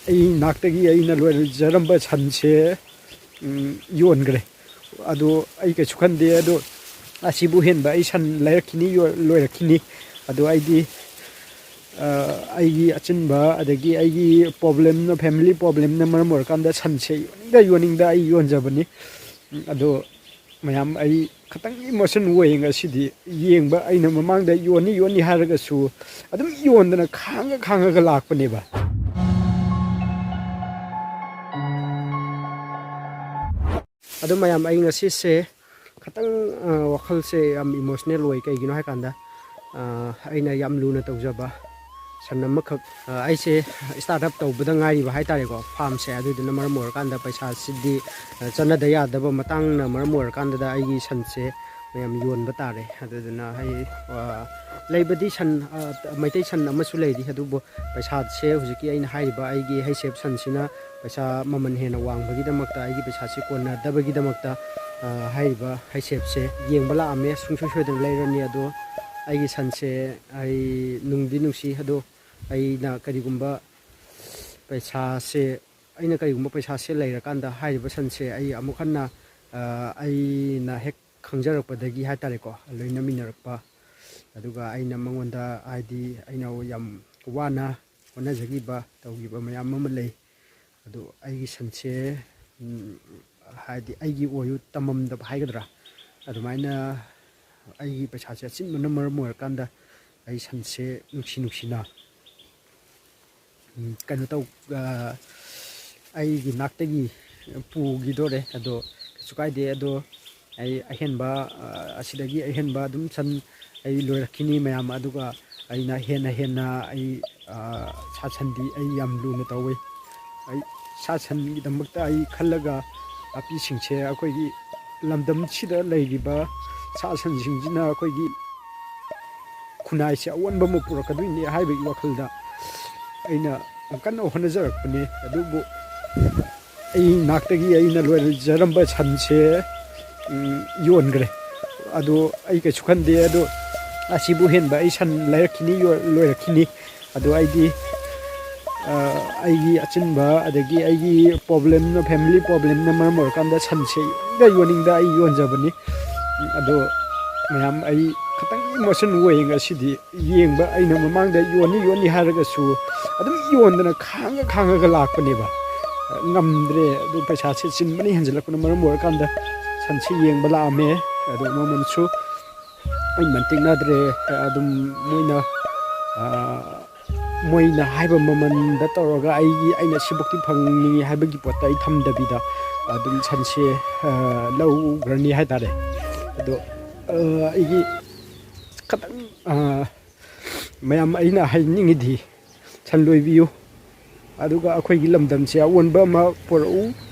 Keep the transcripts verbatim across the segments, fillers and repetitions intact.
ꯑꯩ ꯅꯥꯛꯇꯒꯤ ꯑꯩꯅ ꯂꯣꯏꯖꯔꯝꯕ ꯁꯟꯁꯦ, ꯎꯝ, ꯌꯣꯟꯈ꯭ꯔꯦ꯫ ꯑꯗꯣ ꯑꯩ ꯀꯩꯁꯨ ꯈꯟꯗꯦ꯫ ꯑꯗꯣ ꯑꯁꯤꯕꯨ ꯍꯦꯟꯕ ꯑꯩ ꯁꯟ ꯂꯩꯔꯛꯈꯤꯅꯤ, ꯌꯣ-, ꯂꯣꯏꯔꯛꯈꯤꯅꯤ꯫ ꯑꯗꯣ ꯑꯩꯗꯤ, ꯑ, ꯑꯩꯒꯤ ꯑꯆꯤꯟꯕ, ꯑꯗꯒꯤ ꯑꯩꯒꯤ problemꯅ, family problemꯅ ꯃꯔꯝ ꯑꯣꯏꯔꯀꯥꯟꯗ ꯁꯟꯁꯦ ꯌꯣꯟꯅꯤꯡꯗ ꯌꯣꯟꯅꯤꯡꯗ ꯑꯩ ꯌꯣꯟꯖꯕꯅꯤ꯫ ꯎꯝ, ꯑꯗꯣ ꯃꯌꯥꯝ, ꯑꯩ ꯈꯇꯪ emotion ꯑꯣꯏꯌꯦ ꯉꯁꯤꯗꯤ꯫ ꯌꯦꯡꯕ, ꯑꯩꯅ ꯃꯃꯥꯡꯗ ꯌꯣꯟꯅꯤ, ꯌꯣꯟꯅꯤ ꯍꯥꯏꯔꯒꯁꯨ ꯑꯗꯨꯝ ꯌꯣꯟꯗꯅ ꯈꯥꯡꯉ ꯈꯥꯡꯉꯒ ꯂꯥꯛꯄꯅꯦꯕ꯫ ꯑꯗꯣ ꯃꯌꯥꯝ, ꯑꯩ ꯉꯁꯤꯁꯦ ꯈꯇꯪ, ꯑ, ꯋꯥꯈꯜꯁꯦ ꯌꯥꯝ emotional ꯑꯣꯏ꯫ ꯀꯩꯒꯤꯅꯣ ꯍꯥꯏꯀꯥꯟꯗ, ꯑ, ꯑꯩꯅ ꯌꯥꯝ ꯂꯨꯅ ꯇꯧꯖꯕ ꯁꯟ ꯑꯃꯈꯛ, ꯑ, ꯑꯩꯁꯦ start up ꯇꯧꯕꯗ ꯉꯥꯏꯔꯤꯕ ꯍꯥꯏꯇꯥꯔꯦꯀꯣ, farmꯁꯦ꯫ ꯑꯗꯨꯗꯨꯅ ꯃꯔꯝ ꯑꯣꯏꯔꯀꯥꯟꯗ ꯄꯩꯁꯥꯁꯤꯗꯤ, ꯑ, ꯆꯠꯅꯗ ꯌꯥꯗꯕ ꯃꯇꯥꯡꯅ ꯃꯔꯝ ꯑꯣꯏꯔꯀꯥꯟꯗ ꯑꯩꯒꯤ ꯁꯟꯁꯦ ꯃꯌꯥꯝ ꯌꯣꯟꯕ ꯇꯥꯔꯦ꯫ ꯑꯗꯨꯗꯨꯅ ꯑꯩ, ꯑ, ꯂꯩꯕꯗꯤ ꯁꯟ, ꯑ, ꯃꯩꯇꯩ ꯁꯟ ꯑꯃꯁꯨ ꯂꯩꯔꯤ, ꯑꯗꯨꯕꯨ ꯄꯩꯁꯥꯁꯦ ꯍꯧꯖꯤꯛꯀꯤ ꯑꯩꯅ ꯍꯥꯏꯔꯤꯕ ꯑꯩꯒꯤ ꯍꯩꯁꯦꯞ ꯁꯟꯁꯤꯅ ꯄꯩꯁꯥ ꯃꯃꯜ ꯍꯦꯟꯅ ꯋꯥꯡꯕꯒꯤꯗꯃꯛꯇ, ꯑꯩꯒꯤ ꯄꯩꯁꯥꯁꯦ ꯀꯣꯟꯅꯗꯕꯒꯤꯗꯃꯛꯇ, ꯑ, ꯍꯥꯏꯔꯤꯕ ꯍꯩꯁꯦꯞꯁꯦ ꯌꯦꯡꯕ ꯂꯥꯛꯑꯝꯃꯦ꯫ ꯁꯨꯡꯁꯣꯏ ꯁꯣꯏꯗꯅ ꯂꯩꯔꯅꯤ꯫ ꯑꯗꯣ ꯑꯩꯒꯤ ꯁꯟꯁꯦ ꯑꯩ ꯅꯨꯡꯗꯤ ꯅꯨꯡꯁꯤ, ꯑꯗꯣ ꯑꯩꯅ ꯀꯔꯤꯒꯨꯝꯕ ꯄꯩꯁꯥꯁꯦ, ꯑꯩꯅ ꯀꯔꯤꯒꯨꯝꯕ ꯄꯩꯁꯥꯁꯦ ꯂꯩꯔꯀꯥꯟꯗ ꯍꯥꯏꯔꯤꯕ ꯁꯟꯁꯦ ꯑꯩ ꯑꯃꯨꯛ ꯍꯟꯅ, ꯑ, ꯑꯩꯅ ꯍꯦꯛ ꯈꯪꯖꯔꯛꯄꯗꯒꯤ ꯍꯥꯏꯇꯥꯔꯦꯀꯣ, ꯂꯣꯏꯅꯃꯤꯟꯅꯔꯛꯄ, ꯑꯗꯨꯒ ꯑꯩꯅ ꯃꯉꯣꯟꯗ, ꯍꯥꯏꯗꯤ, ꯑꯩꯅ ꯌꯥꯝ ꯋꯥꯅ ꯍꯣꯠꯅꯖꯈꯤꯕ, ꯇꯧꯈꯤꯕ ꯃꯌꯥꯝ ꯑꯃ ꯂꯩ꯫ ꯑꯗꯨ ꯑꯩꯒꯤ ꯁꯟꯁꯦ, ꯎꯝ, ꯍꯥꯏꯗꯤ, ꯑꯩꯒꯤ ꯑꯣꯏꯌꯨ ꯇꯝꯃꯝꯗꯕ ꯍꯥꯏꯒꯗ꯭ꯔꯥ, ꯑꯗꯨꯃꯥꯏꯅ ꯑꯩꯒꯤ ꯄꯩꯁꯥꯁꯦ ꯑꯆꯤꯟꯕꯅ ꯃꯔꯝ ꯑꯣꯏꯔꯀꯥꯟꯗ ꯑꯩ ꯁꯟꯁꯦ ꯅꯨꯡꯁꯤ ꯅꯨꯡꯁꯤꯅ, ꯎꯝ, ꯀꯩꯅꯣ ꯇꯧ-, ꯑ, ꯑꯩꯒꯤ ꯅꯥꯛꯇꯒꯤ ꯄꯨꯈꯤꯗꯣꯔꯦ꯫ ꯑꯗꯣ ꯀꯩꯁꯨ ꯀꯥꯏꯗꯦ꯫ ꯑꯗꯣ ꯑꯩ ꯑꯍꯦꯟꯕ, ꯑ, ꯑꯁꯤꯗꯒꯤ ꯑꯍꯦꯟꯕ ꯑꯗꯨꯝ ꯁꯟ ꯑꯩ ꯂꯣꯏꯔꯛꯈꯤꯅꯤ ꯃꯌꯥꯝ꯫ ꯑꯗꯨꯒ ꯑꯩꯅ ꯍꯦꯟꯅ ꯍꯦꯟꯅ ꯑꯩ, ꯑ, ꯁꯥ ꯁꯟꯗꯤ ꯑꯩ ꯌꯥꯝ ꯂꯨꯅ ꯇꯧꯋꯤ꯫ ꯑꯩ ꯁꯥ ꯁꯟꯒꯤꯗꯃꯛꯇ ꯑꯩ ꯈꯜꯂꯒ ꯅꯥꯄꯤꯁꯤꯡꯁꯦ, ꯑꯩꯈꯣꯏꯒꯤ ꯂꯝꯗꯝꯁꯤꯗ ꯂꯩꯔꯤꯕ ꯁꯥ ꯁꯟꯁꯤꯡꯁꯤꯅ ꯑꯩꯈꯣꯏꯒꯤ ꯈꯨꯟꯅꯥꯏꯁꯦ ꯑꯑꯣꯟꯕ ꯑꯃ ꯄꯨꯔꯛꯀꯗꯣꯏꯅꯤ ꯍꯥꯏꯕꯒꯤ ꯋꯥꯈꯜꯗ ꯑꯩꯅ ꯌꯥꯝ ꯀꯟꯅ ꯍꯣꯠꯅꯖꯔꯛꯄꯅꯤ꯫ ꯑꯗꯨꯕꯨ ꯑꯩ ꯅꯥꯛꯇꯒꯤ ꯑꯩꯅ ꯂꯣꯏꯖꯔꯝꯕ ꯁꯟꯁꯦ, ꯎꯝ, ꯌꯣꯟꯈ꯭ꯔꯦ꯫ ꯑꯗꯣ ꯑꯩ ꯀꯩꯁꯨ ꯈꯟꯗꯦ꯫ ꯑꯗꯣ ꯑꯁꯤꯕꯨ ꯍꯦꯟꯕ ꯑꯩ ꯁꯟ ꯂꯩꯔꯛꯈꯤꯅꯤ, ꯌꯣ-, ꯂꯣꯏꯔꯛꯈꯤꯅꯤ꯫ ꯑꯗꯣ ꯑꯩꯗꯤ ꯑꯩꯒꯤ ꯑꯆꯤꯟꯕ, ꯑꯗꯒꯤ ꯑꯩꯒꯤ ꯄ꯭ꯔꯣꯕ꯭ꯂꯦꯝꯅ, ꯐꯦꯃꯤꯂꯤ ꯄ꯭ꯔꯣꯕ꯭ꯂꯦꯝꯅ ꯃꯔꯝ ꯑꯣꯏꯔꯀꯥꯟꯗ ꯁꯟꯁꯦ ꯌꯣꯟꯗ ꯌꯣꯟꯅꯤꯡꯗ ꯑꯩ ꯌꯣꯟꯖꯕꯅꯤ꯫ ꯑꯗꯣ ꯃꯌꯥꯝ, ꯑꯩ ꯈꯤꯇꯪ ꯏꯃꯣꯁꯟ ꯑꯣꯏꯌꯦ ꯉꯁꯤꯗꯤ꯫ ꯌꯦꯡꯕ, ꯑꯩꯅ ꯃꯃꯥꯡꯗ ꯌꯣꯟꯅꯤ ꯌꯣꯟꯅꯤ ꯍꯥꯏꯔꯒꯁꯨ ꯑꯗꯨꯝ ꯌꯣꯟꯗꯅ ꯈꯥꯡꯉ ꯈꯥꯡꯉꯒ ꯂꯥꯛꯄꯅꯦꯕ꯫ ꯉꯝꯗ꯭ꯔꯦ꯫ ꯑꯗꯨ ꯄꯩꯁꯥꯁꯦ ꯆꯤꯟꯕꯅ ꯍꯦꯟꯖꯜꯂꯛꯄꯅ ꯃꯔꯝ ꯑꯣꯏꯔꯀꯥꯟꯗ ꯁꯟꯁꯤ ꯌꯦꯡꯕ ꯂꯥꯛꯑꯝꯃꯦ꯫ ꯑꯗꯣ ꯃꯃꯜꯁꯨ ꯑꯩ ꯃꯟꯇꯤꯛꯅꯗ꯭ꯔꯦ꯫ ꯑꯗꯨꯝ ꯃꯣꯏꯅ, ꯃꯣꯏꯅ ꯍꯥꯏꯕ ꯃꯃꯜꯗ ꯇꯧꯔꯒ ꯑꯩꯒꯤ, ꯑꯩꯅ ꯁꯤꯐꯧꯇꯤ ꯐꯪꯅꯤꯡꯉꯤ ꯍꯥꯏꯕꯒꯤ ꯄꯣꯠꯇ ꯑꯩ ꯊꯝꯗꯕꯤꯗ ꯑꯗꯨꯝ ꯁꯟꯁꯦ ꯂꯧꯈ꯭ꯔꯅꯤ ꯍꯥꯏ ꯇꯥꯔꯦ꯫ ꯑꯗꯣ ꯑꯩꯒꯤ ꯈꯇꯪ, ꯃꯌꯥꯝ, ꯑꯩꯅ ꯍꯥꯏꯅꯤꯡꯉꯤꯗꯤ, ꯁꯟ ꯂꯣꯏꯕꯤꯌꯨ, ꯑꯗꯨꯒ ꯑꯩꯈꯣꯏꯒꯤ ꯂꯝꯗꯝꯁꯦ ꯑꯑꯣꯟꯕ ꯑꯃ ꯄꯨꯔꯛꯎ,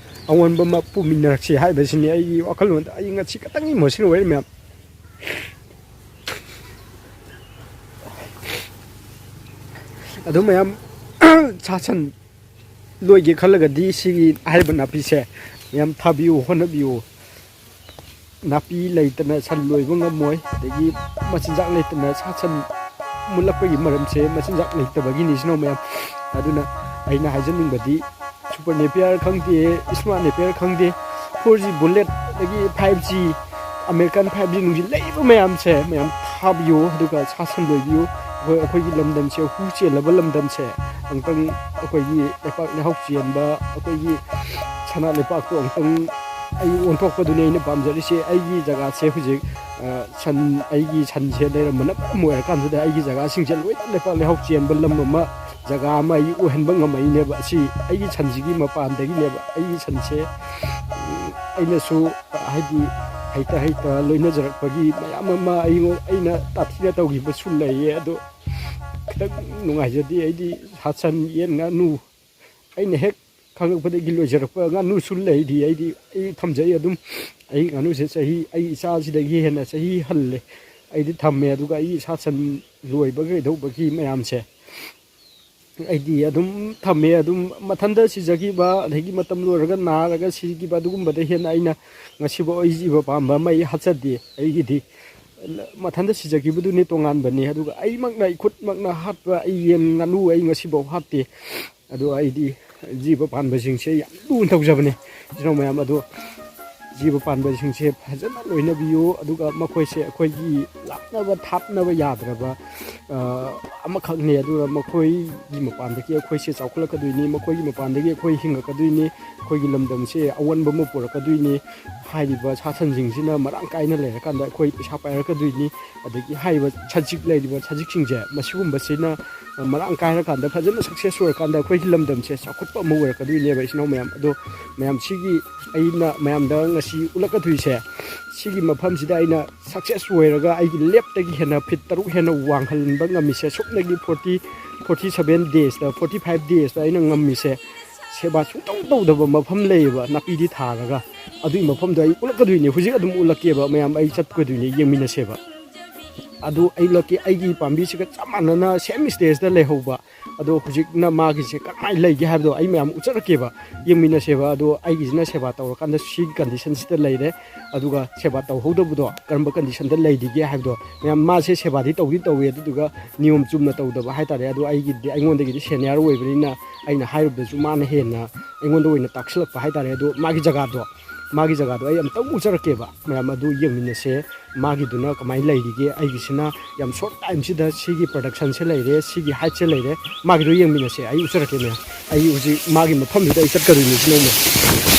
ꯑꯑꯣꯟꯕ ꯑꯃ ꯄꯨꯃꯤꯟꯅꯔꯛꯁꯤ ꯍꯥꯏꯕꯁꯤꯅꯤ ꯑꯩꯒꯤ ꯋꯥꯈꯜꯂꯣꯟꯗ꯫ ꯑꯩ ꯉꯁꯤ ꯈꯇꯪ ꯏꯃꯣꯁꯅꯦꯜ ꯑꯣꯏꯔꯦ ꯃꯌꯥꯝ꯫ ꯑꯗꯨ ꯃꯌꯥꯝ, ꯁꯥ ꯁꯟ ꯂꯣꯏꯒꯦ ꯈꯜꯂꯒꯗꯤ ꯁꯤꯒꯤ ꯍꯥꯏꯔꯤꯕ ꯅꯥꯄꯤꯁꯦ ꯌꯥꯝ ꯊꯥꯕꯤꯌꯨ, ꯍꯣꯠꯅꯕꯤꯌꯨ꯫ ꯅꯥꯄꯤ ꯂꯩꯇꯅ ꯁꯟ ꯂꯣꯏꯕ ꯉꯝꯃꯣꯏ, ꯑꯗꯒꯤ ꯃꯆꯤꯟꯖꯥꯛ ꯂꯩꯇꯅ ꯁꯥ ꯁꯟ ꯃꯨꯠꯂꯛꯄꯒꯤ ꯃꯔꯝꯁꯦ ꯃꯆꯤꯟꯖꯥꯛ ꯂꯩꯇꯕꯒꯤꯅꯤ꯫ ꯁꯤꯅ ꯃꯌꯥꯝ, ꯑꯗꯨꯅ ꯑꯩꯅ ꯍꯥꯏꯖꯅꯤꯡꯕꯗꯤ, ꯁꯨꯄꯔ ꯅꯦꯄꯤꯌꯔ ꯈꯪꯗꯦ, ꯏꯁꯃꯥꯔꯠ ꯅꯦꯄꯤꯌꯔ ꯈꯪꯗꯦ, ꯐꯣꯔ ꯖꯤ ꯕꯨꯂꯦꯠ, ꯑꯗꯒꯤ five G, American five G ꯅꯨꯡꯖꯤ ꯂꯩꯔꯤꯕ ꯃꯌꯥꯝꯁꯦ ꯃꯌꯥꯝ ꯊꯥꯕꯤꯌꯨ, ꯑꯗꯨꯒ ꯁꯥ ꯁꯟ ꯂꯣꯏꯕꯤꯌꯨ꯫ ꯑꯩꯈꯣꯏ, ꯑꯩꯈꯣꯏꯒꯤ ꯂꯝꯗꯝꯁꯦ ꯍꯨ ꯆꯦꯜꯂꯕ ꯂꯝꯗꯝꯁꯦ ꯑꯃꯨꯛꯇꯪ ꯑꯩꯈꯣꯏꯒꯤ ꯂꯩꯄꯥꯛ ꯂꯩꯍꯥꯎ ꯆꯦꯟꯕ, ꯑꯩꯈꯣꯏꯒꯤ ꯁꯅꯥ ꯂꯩꯄꯥꯛꯇꯣ ꯑꯃꯨꯛꯇꯪ ꯑꯩ ꯑꯣꯟꯊꯣꯛꯄꯗꯨꯅꯤ ꯑꯩꯅ ꯄꯥꯝꯖꯔꯤꯁꯦ꯫ ꯑꯩꯒꯤ ꯖꯒꯥꯁꯦ ꯍꯧꯖꯤꯛ, ꯑ, ꯁꯟ, ꯑꯩꯒꯤ ꯁꯟꯁꯦ ꯂꯩꯔꯝꯕꯅ ꯃꯔꯝ ꯑꯣꯏꯔꯀꯥꯟꯗꯨꯗ ꯑꯩꯒꯤ ꯖꯒꯥꯁꯤꯡꯁꯦ ꯂꯣꯏꯅ ꯂꯩꯄꯥꯛ ꯂꯩꯍꯥꯎ ꯆꯦꯟꯕ ꯂꯝ ꯑꯃ, ꯖꯒꯥ ꯑꯃ ꯑꯩ ꯑꯣꯏꯍꯟꯕ ꯉꯝꯃꯛꯏꯅꯦꯕ꯫ ꯑꯁꯤ ꯑꯩꯒꯤ ꯁꯟꯁꯤꯒꯤ ꯃꯄꯥꯟꯗꯒꯤꯅꯦꯕ꯫ ꯑꯩꯒꯤ ꯁꯟꯁꯦ, ꯎꯝ, ꯑꯩꯅꯁꯨ, ꯍꯥꯏꯗꯤ, ꯍꯩꯇ ꯍꯩꯇ ꯂꯣꯏꯅꯖꯔꯛꯄꯒꯤ ꯃꯌꯥꯝ ꯑꯃ ꯑꯩꯉꯣꯟ-, ꯑꯩꯅ ꯇꯥꯊꯤꯅ ꯇꯧꯈꯤꯕꯁꯨ ꯂꯩꯌꯦ꯫ ꯑꯗꯣ ꯈꯤꯇꯪ ꯅꯨꯡꯉꯥꯏꯖꯗꯦ꯫ ꯑꯩꯗꯤ ꯁꯥ ꯁꯟ, ꯌꯦꯟ, ꯉꯥꯅꯨ, ꯑꯩꯅ ꯍꯦꯛ ꯈꯪꯉꯛꯄꯗꯒꯤ ꯂꯣꯏꯖꯔꯛꯄ ꯉꯥꯅꯨꯁꯨ ꯂꯩꯔꯤ꯫ ꯑꯩꯗꯤ, ꯑꯩ ꯊꯝꯖꯩ ꯑꯗꯨꯝ꯫ ꯑꯩ ꯉꯥꯅꯨꯁꯦ ꯆꯍꯤ, ꯑꯩ ꯏꯆꯥꯁꯤꯗꯒꯤ ꯍꯦꯟꯅ ꯆꯍꯤ ꯍꯜꯂꯦ꯫ ꯑꯩꯗꯤ ꯊꯝꯃꯦ꯫ ꯑꯗꯨꯒ ꯑꯩ ꯁꯥ ꯁꯟ ꯂꯣꯏꯕ ꯀꯩꯗꯧꯕꯒꯤ ꯃꯌꯥꯝꯁꯦ ꯑꯩꯗꯤ ꯑꯗꯨꯝ ꯊꯝꯃꯦ꯫ ꯑꯗꯨꯝ ꯃꯊꯟꯇ ꯁꯤꯖꯈꯤꯕ, ꯑꯗꯒꯤ ꯃꯇꯝ ꯂꯣꯏꯔꯒ ꯅꯥꯔꯒ ꯁꯤꯈꯤꯕ, ꯑꯗꯨꯒꯨꯝꯕꯗ ꯍꯦꯟꯅ ꯑꯩꯅ ꯉꯁꯤꯐꯥꯎ ꯑꯩ ꯖꯤꯕ ꯄꯥꯟꯕ ꯑꯃ ꯑꯩ ꯍꯥꯠꯆꯗꯦ꯫ ꯑꯩꯒꯤꯗꯤ ꯃꯊꯟꯇ ꯁꯤꯖꯈꯤꯕꯗꯨꯅꯤ ꯇꯣꯉꯥꯟꯕꯅꯤ꯫ ꯑꯗꯨꯒ ꯑꯩꯃꯛꯅ, ꯏꯈꯨꯠꯃꯛꯅ ꯍꯥꯠꯄ ꯑꯩ ꯌꯦꯟ ꯉꯥꯅꯨ ꯑꯩ ꯉꯁꯤꯐꯥꯎ ꯍꯥꯠꯇꯦ꯫ ꯑꯗꯣ ꯑꯩꯗꯤ ꯖꯤꯕ ꯄꯥꯟꯕꯁꯤꯡꯁꯦ ꯌꯥꯝ ꯂꯨꯅ ꯇꯧꯖꯕꯅꯦ, ꯏꯆꯤꯟ ꯏꯅꯥꯎ ꯃꯌꯥꯝ꯫ ꯑꯗꯣ ꯖꯤꯕ ꯄꯥꯟꯕꯁꯤꯡꯁꯦ ꯐꯖꯅ ꯂꯣꯏꯅꯕꯤꯌꯨ꯫ ꯑꯗꯨꯒ ꯃꯈꯣꯏꯁꯦ ꯑꯩꯈꯣꯏꯒꯤ ꯂꯥꯞꯅꯕ ꯊꯥꯞꯅꯕ ꯌꯥꯗ꯭ꯔꯕ, ꯑ, ꯑꯃꯈꯛꯅꯤ꯫ ꯑꯗꯨꯅ ꯃꯈꯣꯏꯒꯤ ꯃꯄꯥꯟꯗꯒꯤ ꯑꯩꯈꯣꯏꯁꯦ ꯆꯥꯎꯈꯠꯂꯛꯀꯗꯣꯏꯅꯤ, ꯃꯈꯣꯏꯒꯤ ꯃꯄꯥꯟꯗꯒꯤ ꯑꯩꯈꯣꯏ ꯍꯤꯡꯉꯛꯀꯗꯣꯏꯅꯤ, ꯑꯩꯈꯣꯏꯒꯤ ꯂꯝꯗꯝꯁꯦ ꯑꯑꯣꯟꯕ ꯑꯃ ꯄꯨꯔꯛꯀꯗꯣꯏꯅꯤ꯫ ꯍꯥꯏꯔꯤꯕ ꯁꯥ ꯁꯟꯁꯤꯡꯁꯤꯅ ꯃꯔꯥꯡ ꯀꯥꯏꯅ ꯂꯩꯔꯀꯥꯟꯗ ꯑꯩꯈꯣꯏ ꯄꯩꯁꯥ ꯄꯥꯏꯔꯛꯀꯗꯣꯏꯅꯤ꯫ ꯑꯗꯒꯤ ꯍꯥꯏꯔꯤꯕ ꯁꯖꯤꯛ, ꯂꯩꯔꯤꯕ ꯁꯖꯤꯛꯁꯤꯡꯁꯦ, ꯃꯁꯤꯒꯨꯝꯕꯁꯤꯅ ꯃꯔꯥꯡ ꯀꯥꯏꯔꯀꯥꯟꯗ, ꯐꯖꯅ ꯁꯛꯁꯦꯁ ꯑꯣꯏꯔꯀꯥꯟꯗ ꯑꯩꯈꯣꯏꯒꯤ ꯂꯝꯗꯝꯁꯦ ꯆꯥꯎꯈꯠꯄ ꯑꯃ ꯑꯣꯏꯔꯛꯀꯗꯣꯏꯅꯦꯕ, ꯏꯆꯤꯟ ꯏꯅꯥꯎ ꯃꯌꯥꯝ꯫ ꯑꯗꯣ ꯃꯌꯥꯝ, ꯁꯤꯒꯤ ꯑꯩꯅ ꯃꯌꯥꯝꯗ ꯉꯁꯤ ꯎꯠꯂꯛꯀꯗꯣꯏꯁꯦ, ꯁꯤꯒꯤ ꯃꯐꯝꯁꯤꯗ ꯑꯩꯅ ꯁꯛꯁꯦꯁ ꯑꯣꯏꯔꯒ ꯑꯩꯒꯤ ꯂꯦꯞꯇꯒꯤ ꯍꯦꯟꯅ ꯐꯤꯠ ꯇꯔꯨꯛ ꯍꯦꯟꯅ ꯋꯥꯡꯍꯟꯕ ꯉꯝꯃꯤꯁꯦ, ꯁꯨꯞꯅꯒꯤ ꯐꯣꯔꯇꯤ, ꯐꯣꯔꯇꯤ ꯁꯕꯦꯟ ꯗꯦꯖꯇ, ꯐꯣꯔꯇꯤ ꯐꯥꯏꯚ ꯗꯦꯖꯇ ꯑꯩꯅ ꯉꯝꯃꯤꯁꯦ꯫ ꯁꯦꯕꯥ ꯁꯨꯡꯇꯧ ꯇꯧꯗꯕ ꯃꯐꯝ ꯂꯩꯌꯦꯕ, ꯅꯥꯄꯤꯗꯤ ꯊꯥꯔꯒ꯫ ꯑꯗꯨꯒꯤ ꯃꯐꯝꯗꯣ ꯑꯩ ꯎꯠꯂꯛꯀꯗꯣꯏꯅꯦ, ꯍꯧꯖꯤꯛ ꯑꯗꯨꯝ ꯎꯠꯂꯛꯀꯦꯕ, ꯃꯌꯥꯝ ꯑꯩ ꯆꯠꯀꯗꯣꯏꯅꯦ, ꯌꯦꯡꯃꯤꯟꯅꯁꯦꯕ꯫ ꯑꯗꯨ ꯑꯩ ꯎꯠꯂꯛꯀꯦ, ꯑꯩꯒꯤ ꯄꯥꯝꯕꯤꯁꯤꯒ ꯆꯞ ꯃꯥꯟꯅꯅ ꯁꯦꯝ ꯁ꯭ꯇꯦꯖꯇ ꯂꯩꯍꯧꯕ꯫ ꯑꯗꯣ ꯍꯧꯖꯤꯛꯅ ꯃꯥꯒꯤꯁꯦ ꯀꯃꯥꯏꯅ ꯂꯩꯒꯦ ꯍꯥꯏꯕꯗꯣ ꯑꯩ ꯃꯌꯥꯝ ꯎꯠꯆꯔꯛꯀꯦꯕ, ꯌꯦꯡꯃꯤꯟꯅꯁꯦꯕ꯫ ꯑꯗꯣ ꯑꯩꯒꯤꯁꯤꯅ ꯁꯦꯕꯥ ꯇꯧꯔꯀꯥꯟꯗ ꯁꯤꯒꯤ ꯀꯟꯗꯤꯁꯟꯁꯤꯗ ꯂꯩꯔꯦ꯫ ꯑꯗꯨꯒ ꯁꯦꯕꯥ ꯇꯧꯍꯧꯗꯕꯗꯣ ꯀꯔꯝꯕ ꯀꯟꯗꯤꯁꯟꯗ ꯂꯩꯔꯤꯒꯦ ꯍꯥꯏꯕꯗꯣ, ꯃꯌꯥꯝ, ꯃꯥꯁꯦ ꯁꯦꯕꯥꯗꯤ ꯇꯧꯗꯤ ꯇꯧꯋꯤ, ꯑꯗꯨꯗꯨꯒ ꯅꯤꯌꯣꯝ ꯆꯨꯝꯅ ꯇꯧꯗꯕ ꯍꯥꯏꯇꯥꯔꯦ꯫ ꯑꯗꯣ ꯑꯩꯒꯤꯗꯤ, ꯑꯩꯉꯣꯟꯗꯒꯤꯗꯤ ꯁꯦꯅꯤꯌꯔ ꯑꯣꯏꯕꯅꯤꯅ ꯑꯩꯅ ꯍꯥꯏꯔꯨꯕꯗꯁꯨ ꯃꯥꯅ ꯍꯦꯟꯅ ꯑꯩꯉꯣꯟꯗ ꯑꯣꯏꯅ ꯇꯥꯛꯁꯤꯜꯂꯛꯄ ꯍꯥꯏꯇꯥꯔꯦ꯫ ꯑꯗꯣ ꯃꯥꯒꯤ ꯖꯒꯥꯗꯣ, ꯃꯥꯒꯤ ꯖꯒꯥꯗꯣ ꯑꯩ ꯑꯝꯇꯪ ꯎꯠꯆꯔꯛꯀꯦꯕ, ꯃꯌꯥꯝ ꯑꯗꯨ ꯌꯦꯡꯃꯤꯟꯅꯁꯦ꯫ ꯃꯥꯒꯤꯗꯨꯅ ꯀꯃꯥꯏꯅ ꯂꯩꯔꯤꯒꯦ, ꯑꯩꯒꯤꯁꯤꯅ ꯌꯥꯝ ꯁꯣꯔꯠ ꯇꯥꯏꯝꯁꯤꯗ ꯁꯤꯒꯤ ꯄ꯭ꯔꯗꯛꯁꯟꯁꯦ ꯂꯩꯔꯦ, ꯁꯤꯒꯤ ꯍꯥꯏꯠꯁꯦ ꯂꯩꯔꯦ, ꯃꯥꯒꯤꯗꯣ ꯌꯦꯡꯃꯤꯟꯅꯁꯦ꯫ ꯑꯩ ꯎꯠꯆꯔꯛꯀꯦ ꯃꯌꯥꯝ, ꯑꯩ ꯍꯧꯖꯤꯛ ꯃꯥꯒꯤ ꯃꯐꯝꯗꯨꯗ ꯑꯩ ꯆꯠꯀꯗꯣꯏꯅꯤ, ꯏꯆꯤꯟ ꯏꯅꯥꯎ ꯃꯌꯥꯝ꯫